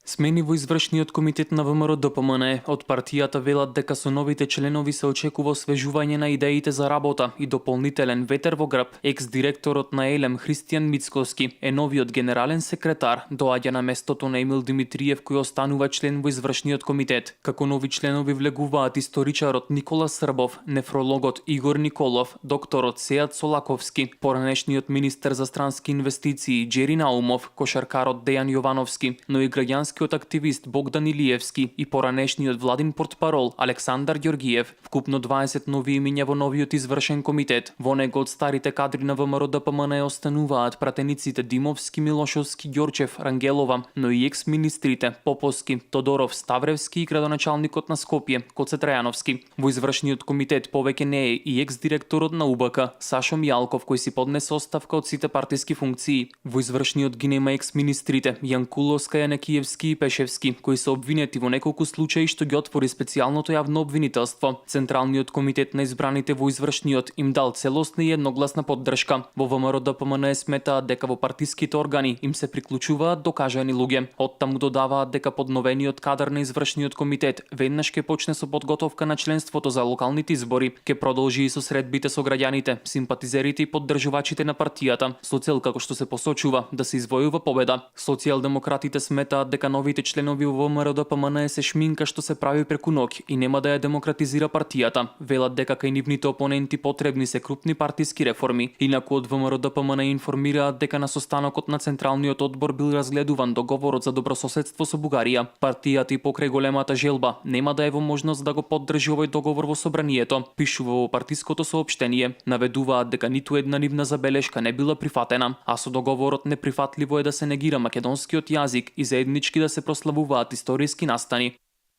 Смени во извршниот комитет на ВМРО-ДПМН од партијата велат дека со новите членови се очекува освежување на идеите за работа и дополнителен ветер во грб. Екс-директорот на Елем Христијан Мицковски е новиот генерален секретар, доаѓа на местото на Емил Димитриев кој останува член во извршниот комитет. Како нови членови влегуваат историчарот Никола Србов, нефрологот Игор Николов, докторот Сејат Солаковски, поранешниот министер за странски инвестиции Джери Наумов, кошаркарот Дејан Јовановски, но и граѓанскиот активист Богдан Илиевски и поранешниот владин портпарол Александар Ѓоргиев. Вкупно 20 нови имиња во новиот извршен комитет. Во него од старите кадри на ВМРО-ДПМН остануваат пратениците Димовски, Милошовски, Ѓорчев, Рангелова, но и екс-министрите Поповски, Тодоров, Ставревски и градоначалникот на Скопје Коце Трајановски. Во извршниот комитет повеќе не е и екс-директорот на УБК Сашо Мијалков кој си поднесе оставка од сите партиски функции. Во извршниот ги нема екс-министрите Јанкуловска, Јанекиевски и Пешевски, кои се обвинети во неколку случаи што ги отвори специјалното јавно обвинителство. Централниот комитет на избраните во извршниот им дал целосна и едногласна поддршка. Во ВМРО-ДПМН сметаат дека во партиските органи им се приклучуваат докажани луѓе. Оттаму додаваат дека подновениот кадар на извршниот комитет веднаш ќе почне со подготовка на членството за локалните избори, ќе продолжи и со средбите со граѓаните, симпатизерите и поддржувачите на партијата, со цел како што се посочува да се извојува победа. Социјалдемократите сметаат дека новите членови во ВМРО-ДПМН се шминка што се прави преку ноќ и нема да ја демократизира партијата. Велат дека кај нивните опоненти потребни се крупни партиски реформи. Инаку од ВМРО-ДПМН информираат дека на состанокот на Централниот одбор бил разгледуван договорот за добрососедство со Бугарија. Партијата и покрај големата желба нема да е во можност да го поддржи овој договор во собранието, пишува во партиското соопштение. Наведуваат дека ниту една нивна забелешка не била прифатена, а со договорот неприфатливо е да се негира македонскиот јазик и заеднички да се прославуваат историски настани.